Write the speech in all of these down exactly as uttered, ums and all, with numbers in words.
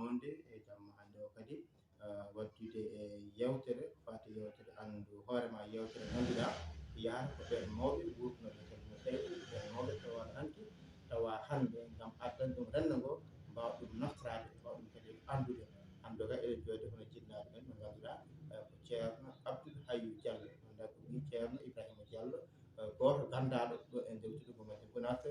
Wonde e jamma hannde o kadi, eh, waɗdude e yewtere, faati yewtere anndu hoore ma, yewtere ngannduɗaa yahata ko ɓeen mawɓe wuurtunoɓe Ceerno Saydu, ɓeen mawɓe tawa hanki, tawa hannde ngam addan ɗum renndo ngo, mbaawa ɗum naftoraade, mbaawa ɗum kadi anndude. Hannde o kadi eɗen jooɗii hono jinnaaɓe men ɓe ngannduɗaa, eh, ko Ceerno Abdoul Hayyu Diallo, wonda ko ɓii Ceerno Ibrahima Diallo, eh, gooto ganndaaɗo ɗo e nder wuttude ko Madina Gunaas,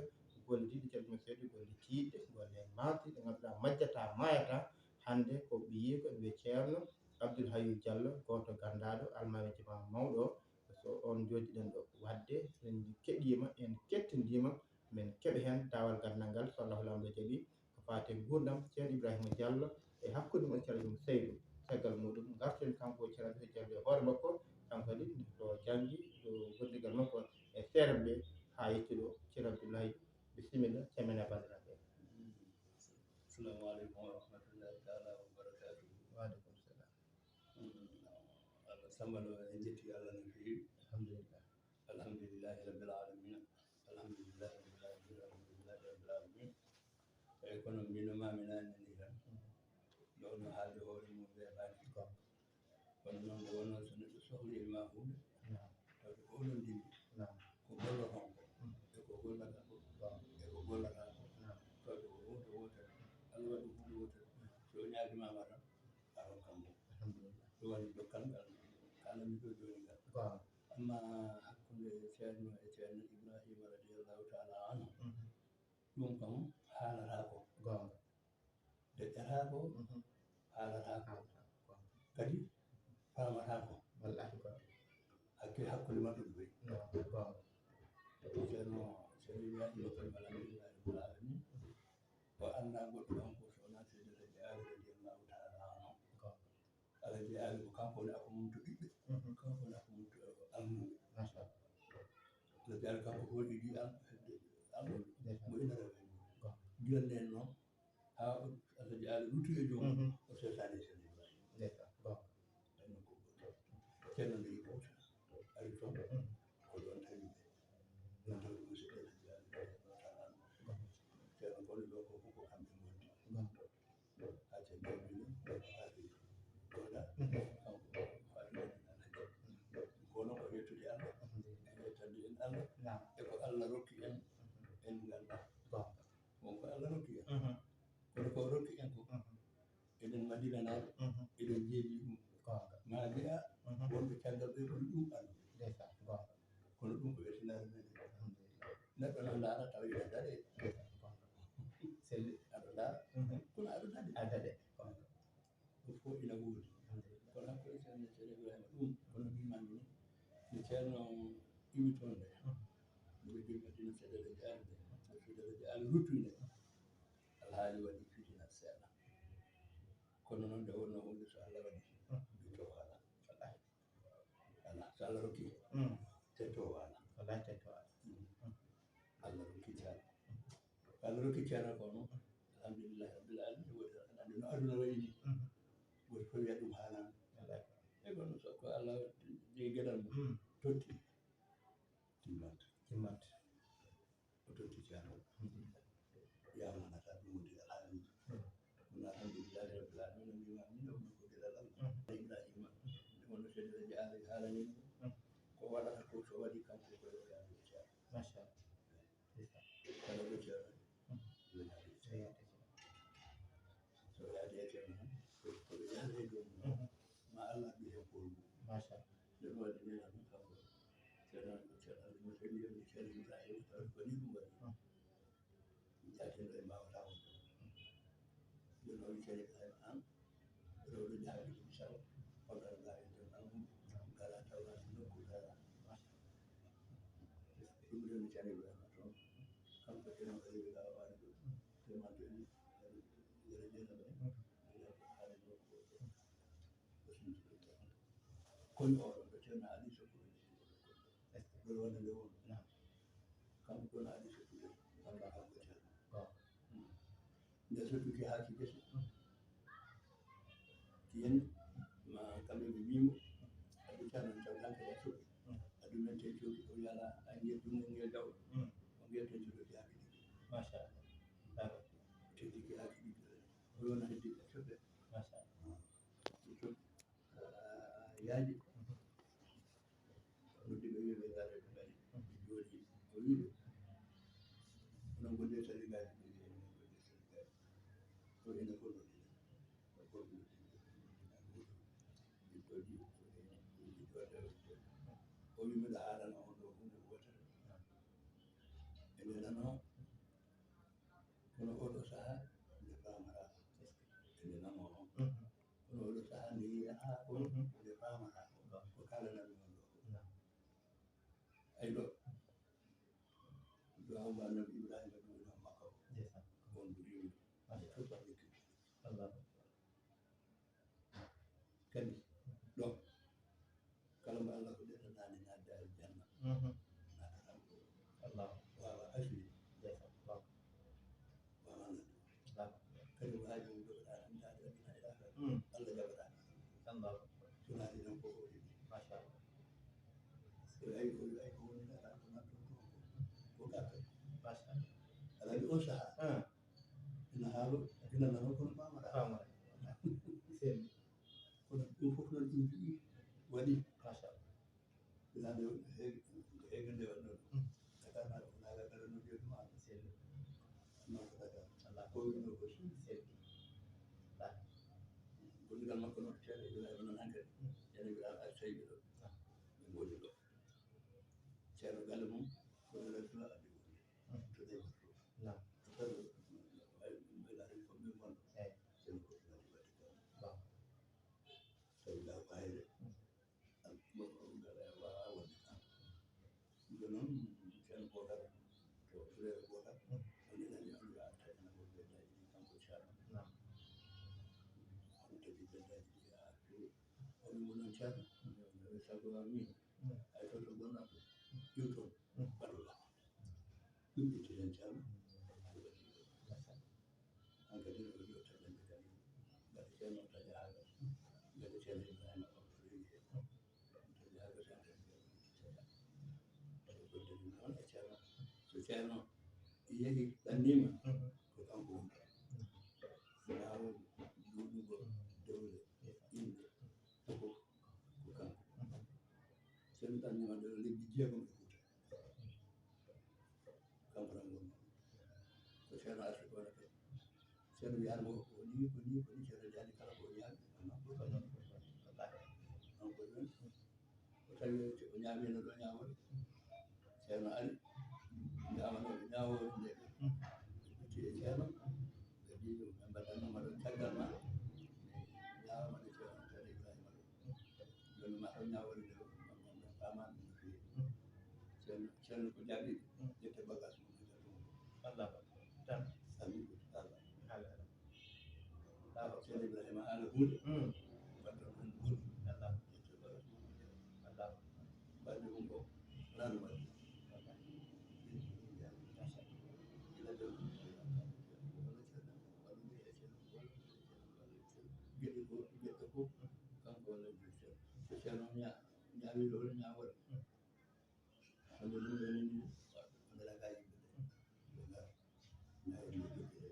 golle diɗɗe Ceerno Saydu, golle tiiɗɗe, golle maantiiɗe, ngannduɗaa majjataa, maayataa. Hannde ko ɓiyiiko ɓe Ceerno Abdoul Hayyu Diallo, gooto ganndaaɗo almaami jama mawɗo o, so on njooɗiɗen ɗo. Waɗde en keɗiima, en kettindiima, men keɓa heen daawal ganndal ngal, so Allahu Laamɗo jaɓii, ko faati e nguurndam Ceerno Ibrahima Diallo e hakkunde mum e Ceerno Saydu. Caggal muɗum, ngarten kanko Ceerno Abdoul Hayyu Diallo e hoore makko, kanko kadi to janngi, to gondigal makko e seerenɓe haa yetti ɗo. Ceerno Abdoul Hayyu, bisimilla, calmina banndiraaɓe. Assalamu aleykum wa rahmatullahi taala wa barakatuh. Wa aleykum salam. Mm, Allah Samba Lo, en jetti Allah no feewi. Alhamdulillah. Alhamdulillahi rabbil alamina. Alhamdulillahi rabbil alamina. Alhamdulillahi rabbil alamina. Eyi, kono mbino mami nani ni tan. Mm. Ɗo no haalde hoore mum weeɓaani. Ko. Kono noon nde wonno so neɗɗo sohli e ma huunde, naam, tawde ko onon ndimmi, naam, ko golloton ko, mm, e ko gollata ko, naam, e ko gollata ko, naam, tawde ko huunde wootere, Allah waɗi huunde wootere. Mm. So o ñaagima ma tan, a rokkan mo. Alhamdulillah. Ɗum waɗi dokkal ngal kaalami ɗo jooni ngal. Waaw. Amma hakkunde Ceerno e Ceerno Ibrahima radiyallahu taala anhu, mhm, ɗum kam haalataako. Goonga. Deƴƴataako, mhm, haalataako. Haalataako. Kadi faamataako. Wallaahi goonga. Hakke hakkunde maɓɓe ɗum wayi. Goonga, goonga. Ceerno, Ceerno Ibrahima Koye Bala, alhamdulillahi rabbil alamin. O anndaa goɗɗo kanko so wonaa Seydi El Hadji Aali radiyallahu taala anhu. Goonga. Alhaji Ali ko kanko woni akko mum to ɓiɓɓe, mhm, kanko woni akko mum to almuɓe. Machallah. Alhaji Ali kanko ko woni ɗi an, hedde almuɓe. Ndeysaan. Mo ina rewe. Goonga. Jooni noon, haa o, Alhaji Ali rutti e joom, mhm, o seetaani e Ceerno Ibrahima. Ndeysaan. Goonga. Ɗum ko goonga. Ceerno nde yiɗi Fouta, ari toon, mhm, ko ɗoon tawi ɓe. Ɗum tawi ɗum Seydi Alhaji Ali radiyallahu taala anhu. Goonga. Ceerno Kono ɗo ko, ko kamɓe ngondi. Goonga. Haa ceerno Abdul Qadir Koda, kanko Fatima Alhaji. Kono ko yettude Allah, e yettande en Allah, naam, e ko Allah rokki en, en nganndaa. Goonga. Won ko Allah rokki en. Mhm. Kono ko rokki en ko, mhm, eɗen Madinanaaɓe, mhm, eɗen njeeɗi ɗum. Goonga. Ma mbiya, mhm, wonɓe caggal ɓe ɓuri ɗum anndude. Ndeysaan, goonga. Kono ɗum ko ɓeydanaare men. Alhamdulillah. Neɗɗo no ndaara tawa ina daɗe. Selli. Aɗa ndaara. Mhm. Kono aɗa daɗe. Aɗa daɗe. Ɗum fof ina woodi. Alhamdulillah. Kono hakkunde Ceerno, Ceerno Ibrahima ɗum, kono mbimami ni, nde Ceerno iwi toon nde, mhm, nde ɓe jogi Madina Seydi El Hadji Ali nde, nde Seydi El Hadji Ali ruttude nde, alhaali waɗi fitina seeɗa. Kono noon nde wonno huunde so Allah waɗi, mhm, ɓe cowaala. Wallaahi. Alaa, so Allah rokki, mm, tettoowo alaa. Wallaahi, tettoowo alaa. Mm. Mm. Allah rokki Ceerno. Mm. Allah rokki Ceerno ko noon. Alhamdulillahi rabbil alamin. Woodi tan anndi no aduna wayi ni. Mm. Woodi fof wiya ɗum haalaama. Wallaahi. E kono so ko Allah jogii geɗal mum, mm, totti. Timmat. Timmat. O totti Ceerno. Yamanata ɗum woni alhaaliiji. Kono alhamdulillahi rabbil alamin, o mbima min ɗo ko geɗal Allah. Ibrahima, nde wonno Seydi El Hadji Ali haalani ɗum. Ko waɗata ko so waɗi kanko ko yo yaadu e Ceerno. Machallah. Kala ɗo Ceerno, yo yaadu e Ceerno. So yaadi e Ceerno tan, ko, ko ɓe yaada e dow mum. Ma Allah ɓe hen koye mum. Machallah. Nde ɗum waɗi nena ɗum kanko. Ceerno, Ceerno Aliou Moussa Diop, Ceerno Ibrahima, tawi ko ni ɗum waɗi. Jaaten ɗo e mbawata wonde. Jooni o wi Ceerno Ibrahima an, rewɓe jaabi ɗum saw, hoɗan laawol jom an, ngala tawa nokku dara. Ɗum rewni Ceerno Ibrahima toon. Kanko Ceerno Aliou Lawa Wali ɗo. Ceerno Aliou, Yero Jeena ɓe. Yero Haali ɗo ko. Ko sinti ɗum. Kono oɗo ko Ceerno Ali Sow ko. Ɗo wonde nde won. Naam. Kanko ɗon aɗa sottude, walla kanko Ceerno. Waaw. Mm. Nde sottuki haa ki gese. Mm. Yen, ma kamɓe ɓe mbiimo, aɗa Ceerno tan kanko ya soɓi. Mm. Aɗa men ten coki o yala, a ngel jungo ngel daw. Mm. O ngel ten coki haa ki ɗiɗi. Machallah. D'accord. Teddiki haa ki ɗiɗi. Ɗon heddi ɓe coɓɓe. Machallah. Ɓe coɓɓe. Ah, yaaji. Noddi ɓe, wi'i ɓe ngara, ɓe ngari. Ɓe jooɗi. O wi'i ɓe, "Onon gonde Senegaaji, ɓe wi'i, "Onon gonde Senegaaji." Ko ene fof noddi ɓe. Ko fof noddi ɓe. Ɓe jooɗi. O wi'i, "Miɗo haalana on ɗo huunde wootere." E nde nano, kono oɗo sahaa nde faamata. E nde nano on. Kono oɗo sahaa nde yiya, haa ko nde faamata. Ko kaalanami on ɗo. Ay ɗo. Duwaawu mo Annabi Ibrahima duwani makko o. Ndeysaan. On ɗo riiwde. Machallah. Fof ko Allah. Kadi, ɗo, kala mo Allah ko ɓetanaade naatde aljanna, naatataa ko Allah. Waawa assurer. Ndeysaan. Waawa naatde. Kadi ko haaju mum jogoɗaa tan, taade adduna e aakhira. Allah jaɓataa. Allah. So naati tan ko o heɓi. Machallah. Ko ay ko, ay ko woni tan, ko naatton ko, ko garta. Machallah. Alaa ni on sahaa. Ina haalo, ina nano, kono faamata. Faamata. Selli. Kono ɗum fof noon ɗum yiɗi waɗi. Machallah. Ina nde heege, heege nde waɗno ɗum. Dakar na, na Dakar no jooɗi ma. Selli. Non ko Dakar. Alaa ko wino ko selli. Alaa. Gondigal makko noon, Ceerno Ibrahima noon hankadi. Ceerno Ibrahima Alseyɓe ɗo. Ɓe ngoni ɗo. Ceerno galle mum, ko ɗo Rasul Abdi woni. To ɗe waɗto. Naam. Tawi, ay, ɓe laari ko ɓe ngon. Eey. Ceerno ko ɗum waɗi waɗde ko. Waaw. Tawi ɗa ko hayre. Al-, mo-, mo-, ngara e waawa wonde kam. Ɗum noon, Ceerno Bookar, to frère Bookar, o nena ni on yo arta ena ko ɓe dañi kanko Ceerno. Naam. On tagi ɓe dañi a artu. O wi mo noon Ceerno, sago am min. Hay to to gonɗa to, iwton, baɗoɗa. Ɗum itti heen Ceerno. Hankadi no ɗo taƴande kadi. Mbaɗa Ceerno taƴa haa kadi. Mbaɗa Ceerno Ibrahima o rewi heen. Taƴa haa kadi, hankadi taƴa. Mbaɗa ko dañi noon e Ceerno. So Ceerno yehi ɗanniima, ko kanko woni. Laawol, duɗugol, dowle, innde, fof ko kanko. Ceerno ɗanniima ɗo lebbi jeegom e Fuuta. Kanko tan woni. Ko Ceerno arti ko waɗata. Ceerno wiyaani mo ko ni, ko ni, ko ni, Ceerno jaani kala ko o ñaami. Noon ko noon, ko noon, ko noon. Noon ko noon. O tawi o ñaamiino ɗo ñaamol. Ceerno ari, ñaamano ɓe ñaawoore nde. Ɓe ƴetti e Ceerno, ɓe mbii ɗum, ɓe mbaɗanno ma ɗo caggal ma. Ñaama ɗo Ceerno, Ceerno Ibrahima ɗo. Jooni ma ɗo ñaawoore nde, on ɗon faamaani ɗum no feewi. Ceerno, Ceerno ko jaabi, ƴette bagage mum, ƴette ɗum. Allahu Akbar. Tan. Sami ko Allah. Haala, haala. Allahu Akbar. Ceerno Ibrahima haala huunde. Mm. Mbaɗɗon heen huunde. Allah. Ƴette bagage mum. Allah. Mbaɗde ɗum ko, wonaa no mbaɗde. Ila ɗo, walla Ceerno, walla mbiya Ceerno, walla mbiya Ceerno, walla Ceerno. Geɗe ko, geɗe ko, kanko walla mbiya Ceerno. So Ceerno ña-, ñaawii ɗo, walla ñaawol. Hannde ɗum ɗo nani, wonde raga yimɓe ɓe. Ɓe ngar, ñaawol no jogii ɗo.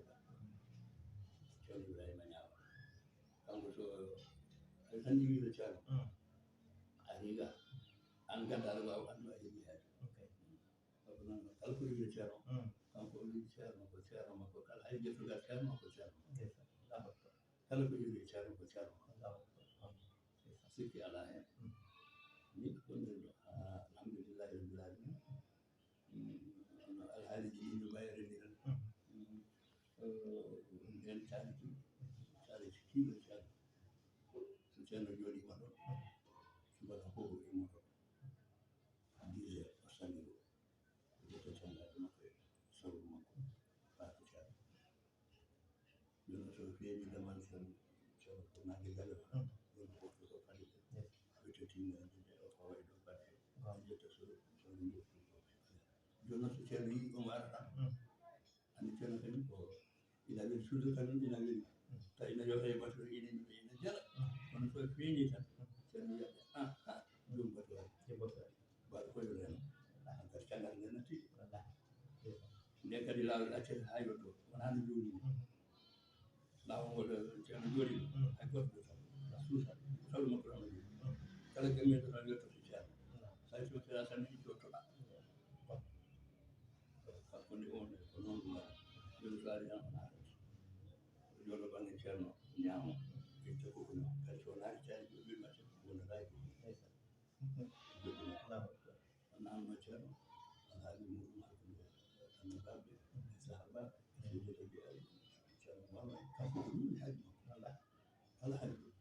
Ceerno Ibrahima ñaawa. Kanko so, a anndi wiide Ceerno. Mm. A riga, aan kadi aɗa waawi anndu a heɓii heen. Ok. Sabu noon, kala ko wiide Ceerno, mm, kanko o wiide Ceerno, ko Ceerno makko kala, hay gertogal Ceerno ko Ceerno. Ndeysaan. Allahu Akbar. Kala ko wiide Ceerno ko Ceerno makko. Allahu Akbar. Ndeysaan. Sikki alaa heen. Mm. Ni ko woniri ɗo. Ah, alhamdulillahi rabbil alamin. Mm, no alhaaliiji ɗi no mbayi rendiral. Mm. Mm. Eh, nden taaliki, taaliki kiiɗo Ceerno. So Ceerno jooɗiima ɗo, subaka fof o immoto. Dix heures, o salli o. O ƴetta cellal makko e sawru makko, faati Ceerno. Jooni so feeñi damal Ceerno, Ceerno ko nannge galle o tan, jooni ko wonto ko faade. Yes. Ɓe tottiima e nde o fawa e dow baɗe. Waaw. Ƴetta so, so nde jooni so Ceerno yii omo ara tan. Mm. Anndi Ceerno kadi ko ina weli suudu tan, ina weli. Mm. Tawi ina yewta e batu, ina, ina jala. Mm. Kono so feeñi tan, mm, Ceerno wiya, "Ah, ah, ɗum batu waɗi." Ɗum batu waɗi. Mbaɗa koyɗo reno. Hankadi caggal nde natti. Wallaahi. Nde kadi laawol accete haa yotto. Wonaa no jooni. Mhm. Laawol ngol ɗo Hay goto ɗo tan. Suusa. Sabu makko ɗo. Kala gamme ɗo tan yettoto Ceerno. Sa yettima Ceerno tan yitto toɗa. Kanko ni on ko noon ɗum waɗa. Ɗum so ari tan on arata. Jooɗo bannge Ceerno ñaamo. Ɓe cakko ko no. Kadi so naati caali ɓe ɓe mbaɗa ko wona raay ko. Joɗɗo. Naamno Ceerno, alhaali muɗum hakkunde annabaaɓe e sahaabaaɓe, seedeeɓe ɓe ari, Ceerno Muhammad, kanko ko ɗum haali makko. Alaa haali ɗum.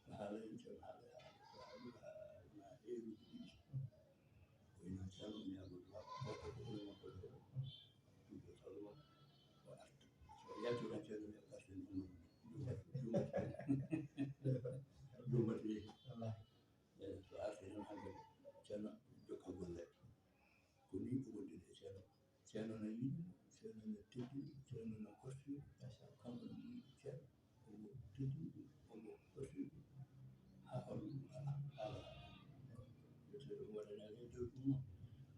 Ko haala en Ceerno haala e haala, ko haali haa wona heeruuji ɗiɗi. Ko ino Ceerno mi abul ba, goto ko ɗum makko ɗo. Ɗum ko salmo, o arta. So yalti tan Ceerno mi arta ɗum. Ɗum, ɗum, ɗum, ɗum, ɗum, ɗum, ɗum, Eyi, so arti heen hannde, Ceerno jokka golle. Ko nii o wondi e Ceerno. Ceerno no yiɗi, Ceerno no teddi, Ceerno no kosti, kanko no yiɗi Ceerno, omo teddi, omo kosti, haa hono ɗum alaa, alaa. Yettode ɗum waɗani e dow ɗum.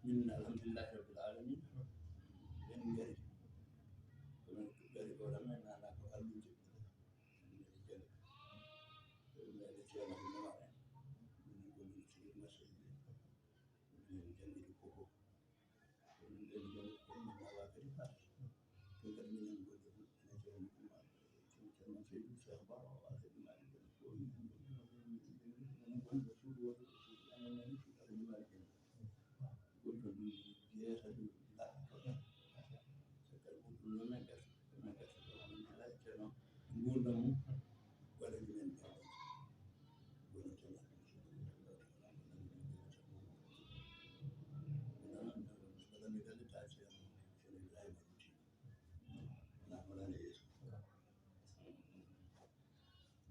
Min alhamdulillahi rabbil alamin. Min ngari. Ko min ngari ko ramen nana ko allude. Min ngari jannde. Min ngari Ceerno Umar en. Min ngoni sigi masjid. Min janngi ko ko. Min ngari jannde ko min nawa kadi fas. Ko kadi minen ngoni. Ceerno Umar. Ceerno Seydou Cheikh Ba, o Alhaji Malick Guène, ko min ngoni, min ngoni, min ngoni ɗo suudu wooto, ɗo suudu amen nani, suudu Alhaji Malick Guène. Gol ɗon ɗum jeetati laɓɓi ko ɗon. Caggal mum ɗum noon min gasa, min gasa ko min kala e Ceerno nguurndam mum, waɗani men ɗum. Woni Ceerno. Wala mi galle ta Ceerno, Ceerno Ibrahima Bouti. Wala, wala ne yeeso.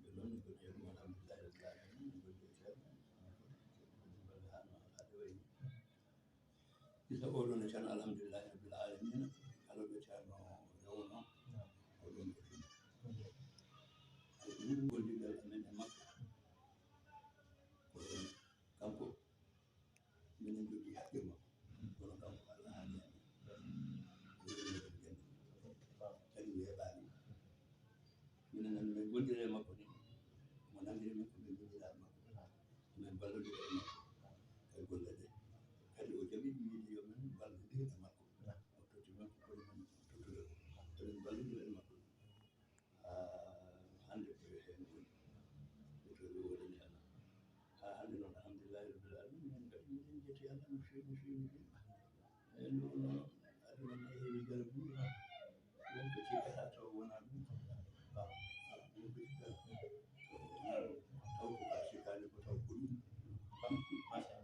Ɓe ɗon ko jeeɗum, alhamdulillahi rabbil alamin, ko jeeɗum, ko jeeɗum, ko jeeɗum, ko jeeɗum, ko jeeɗum. Gila oɗo ne tan, alhamdulillahi rabbil alamin, kala ɓe Ceerno rewno, ko ɗum ɓe fini. Ay, ɗum golligal amen e makko. Ko ɗum, kanko, minen jogii haqqe makko, kono kanko Allah haali amen. Ko ɗum ɓe fini. Kadi weeɓaani. Minen noon, min ngonndiri e makko ni, omo nanngiri min ko min njogiraaɓe makko. Min mballondira e makko e golle ɗe. Kadi o jaɓi wiide yo min mballondir e makko. O totti min ko koni min tottude ko. Eɗen mballondira e makko. Haa hannde ko heen woni. Ko to ɗo woni heen. Haa hannde noon, alhamdulillahi rabbil alamin, min kadi miɗen njetti Allah no feewi, no feewi, no feewi. Eyi, ɗum noon, aduna ne heewi garbuuɗi. Wonɓe cikkata taw wonaa ɗum. Waaw. Wonɓe cikkata taw wonaa ɗum. Taw ko ka sikkaade ko taw ko ɗum. Machallah.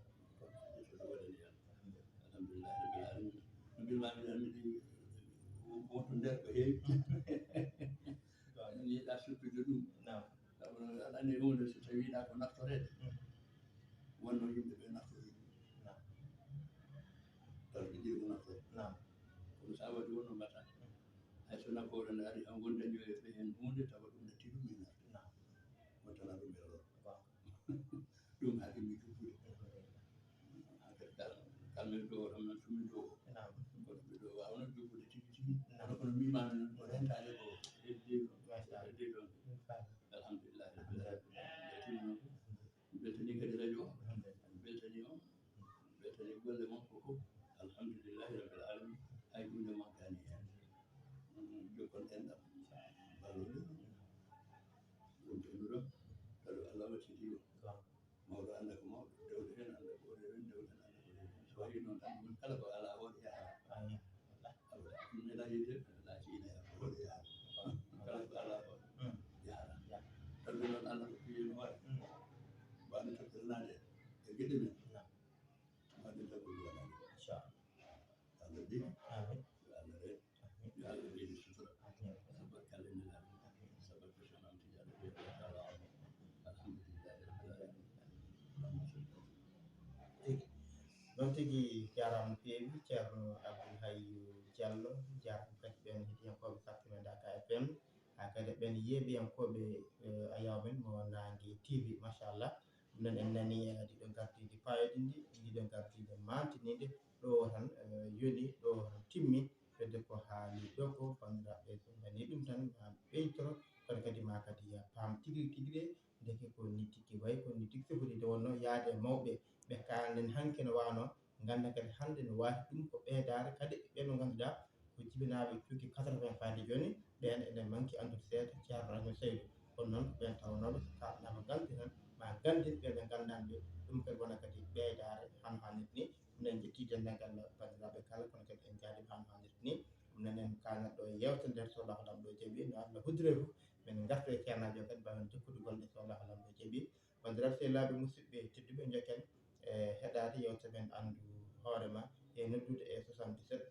Ɗum waɗani Yàlla. Alhamdulillahi rabbil alamin. No mbirmaami tan, miɗi wonto nder ko heewi. Waaw, min yiɗaa suttude ɗum. Naam. Sabu aɗa anndi huunde so tawii yiɗaa ko naftoreede, wonno yimɓe ɓe naftori ɗum. Naam. Tawa ɓe njiɗi ko naftore. Naam. Kono so a waɗi wonno mbaɗa. Hay so nafoore nde ari, an wonde yo e ɓe heen huunde, tawa ɗum ne tiɗumi nafde. Naam. Wontanaa ɗum e lor. Waaw. Ɗum haɗi mi jubbude. Hankadi kala, kala min ɗo, tan min sumi ɗo. Naam. Kono ɓe ɗo waawno jubbude tigi tigi. Naam. Kono kono miimaami noon, ko rentaade ko heddi ɗon. Machallah. Heddi ɗon. Alhamdulillah. Alhamdulillah. Ɓe tinno. Alhamdulillah. Beltani kadi radio o. Alhamdulillah. Beltani o. Beltani golle mon ko fof. Alhamdulillahi rabbil alamin. Hay huunde mankaani heen. Mm, jokkon enɗam. Balloɗe. Ɗum ɓe ɗuɗo. Kadi Allah waɗi ɗum. Mawɗo annda ko mawɗo, dewɗo heen annda ko dewɗo heen, dewɗo heen annda ko dewɗo heen. So waɗi noon tan, ɗum kala ko alaa o yahata. Amin. Abada. Ɗum ne laayi de, laaci ina yaha, ko hoɗo yaha. Kala ko alaa o yahata. Tan ɓe noon Allah ko fiye no waɗi. Mbaɗi toppirnaade e geɗe men. Mbaɗi tan ko ɗum waɗa. Inchallah. Allah ɓeydu. Amin. Yo Allah reen. Amin. Yo Allah ɓeydu sutura. Amin. Sabarkalle Nelaaɗo. Amin. Sabarka Cheikh Ahmed Tidiane radiyallahu taala anhu. Alhamdulillahi rabbil alamin. Allahumma salli. Tigi. Noon tigi, jaaraama no feewi, Ceerno Abdoul Hayyu Diallo, jaaraama kadi ɓeen heɗiyankooɓe Saɓɓe men Daaka F M, haa kadi ɓeen yeeɓiyankooɓe, eh, Ayaawo men mo Naange T V, machallah. Ɗum noon en nanii, eh, ɗiɗo gardiiɗe paayodinɗe, ɗiɗo gardiiɗe maantiniiɗe, ɗo tan, eh, yoni, ɗo tan timmi, fedde ko haali ɗo ko, banndiraaɓe, so nanii ɗum tan, maa ɓeytoro, kono kadi maa kadi ya tigi tigi de, ndeke ko ni tigi wayi, ko ni tigi sifori. Nde wonno yaade e mawɓe ɓe kaalden hanki no waano, ngannda kadi hannde no waati ɗum ko ɓeydaare kadi ɓe no ngannduɗaa ko jibinaaɓe cuuɗi quatre-vingts faade jooni. Ɓeen eɗen manki anndude seeɗa, Ceerno Racine Seydou. Kono noon ko ɓeen tawnooɓe so kaalnaama gannde tan, ma ganndin ɓe ɓe nganndan ɓe. Ɗum kadi wona kadi ɓeydaare hano hannirta ni. Minen njetti denndaangal banndiraaɓe kala, kono kadi en njaarniima hano hannirta ni. Ɗum noon en kaanat ɗo e yeewtere nder so Allahu Laamɗo jaɓi, no Allah huddiri fof. Min ngartu e ceernaajo kadi, mbaawen jokkude golle so Allahu Laamɗo jaɓi. Banndiraaɓe sehilaaɓe musidɓe tedduɓe, njokken e heɗaade yeewtere men Anndu Hoore Ma e noddude e soixante-dix-sept